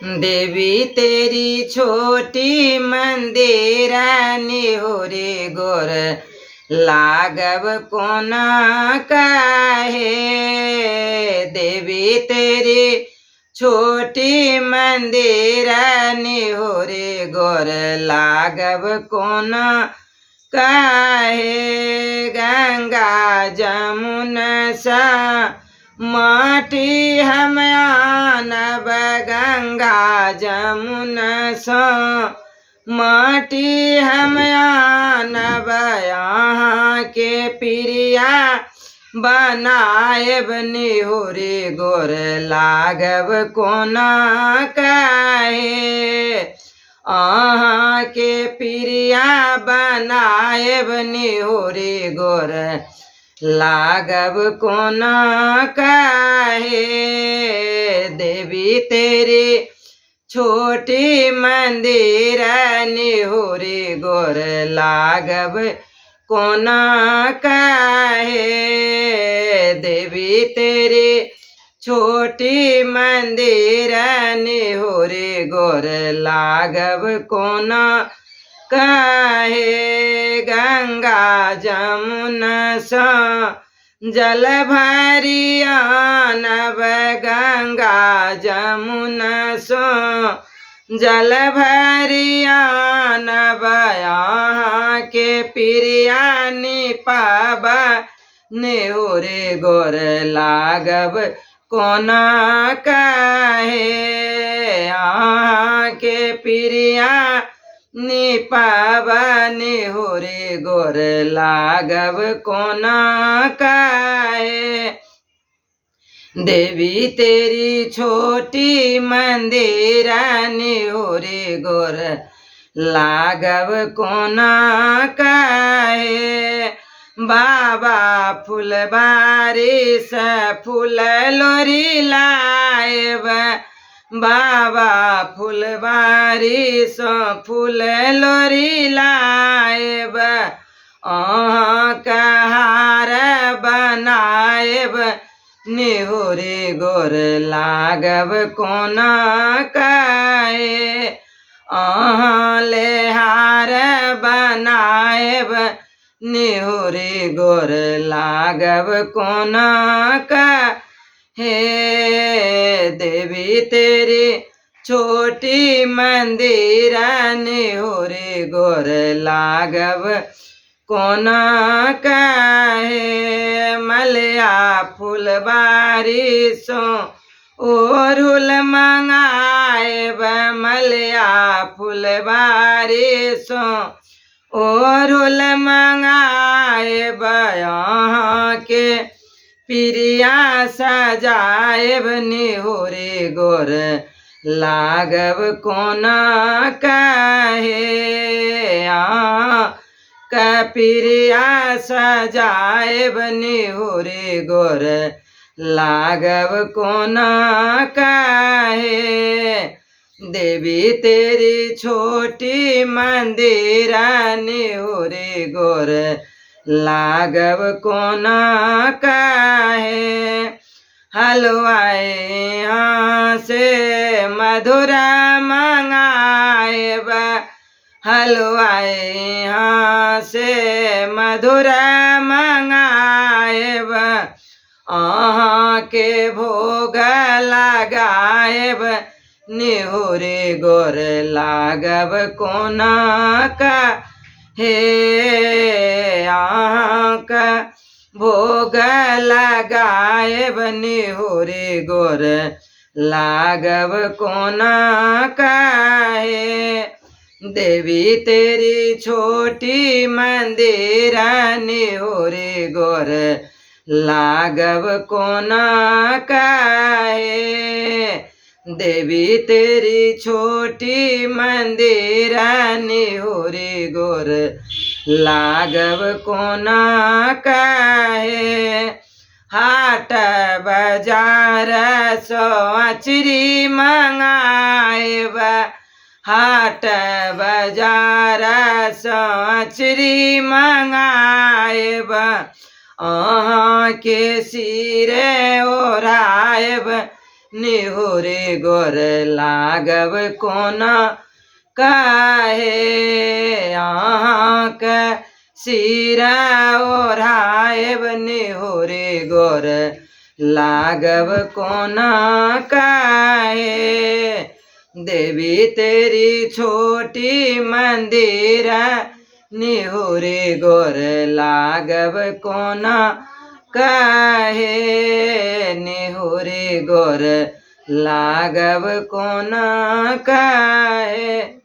देवी तेरी छोटी मंदिर निहुरी गोर लागब कोना काहे। देवी तेरी छोटी मंदिर निहुरी गोर लागब कोना काहे। गंगा जमुना सा माटी हम आनब, गंगा जमुना सा माटी हम आनब, अहाँके प्रिया बनायब निहुरी गोर लागब कोना काहे। अहाँके प्रिया बनायब निहुरी गोर लागब कोना काहे। देवी तेरी छोटी मंदिर निहुरी गोर लागब कोना काहे। देवी तेरी छोटी मंदिर निहुरी गोर लागब कोना काहे। गंगा जमुना सा जल भरि आनब, गंगा जमुना सा जल भरि आनब, अहाँके प्रिया निपाब निहुरी गोर लागब कोना काहे। अहाँके प्रिया निपाब निहुरी गोर लागब कोना काहे। देवी तेरी छोटी मंदिर निहुरी गोर लागब कोना काहे। बाबा फुलबारी से फूल लोरी लाएब, बाबा फुलबारी से फूल लोरी लाएब, अहाँके हार बनायब निहुरी गोर लागब कोना काहे। अहाँ ले हार बनायब निहुरी गोर लागब कोना काहे। देवी तेरी छोटी मंदिर निहुरी गोर लागब कोना काहे। मलया फुलबारी सो ओढ़ुल मंगाएब, मलया फुलबारी सो ओढ़ुल मंगाएब, अहाँके प्रिया सजाएब निहुरी गोर लागब कोना काहे। अहाँके प्रिया सजाएब निहुरी गोर लागब कोना काहे। देवी तेरी छोटी मंदिर निहुरी गोर लागब कोना काहे। हलवाई यहाँ से मधुरा मंगाएब, हलवाई यहाँ से मधुरा मंगाएब, अहाँके भोग लगाएब निहुरी गोर लागब कोना काहे। अहाँके भोग लगाएब निहुरी गोर लागब कोना काहे। देवी तेरी छोटी मंदिर निहुरी गोर लागब कोना काहे। देवी तेरी छोटी मंदिर निहुरी गोर लागब कोना काहे। हाट बाजार सो अचरी मंगाएब, हाट बाजार सो अचरी मंगाएब, अहाँके सिरे ओढ़ाएब निहुरी गोर लागब कोना काहे। अहाँके सिर ओढ़ाएब निहुरी गोर लागब कोना काहे। देवी तेरी छोटी मंदिर निहुरी गोर लागब कोना काहे। निहुरी गोर लागब कोना काहे।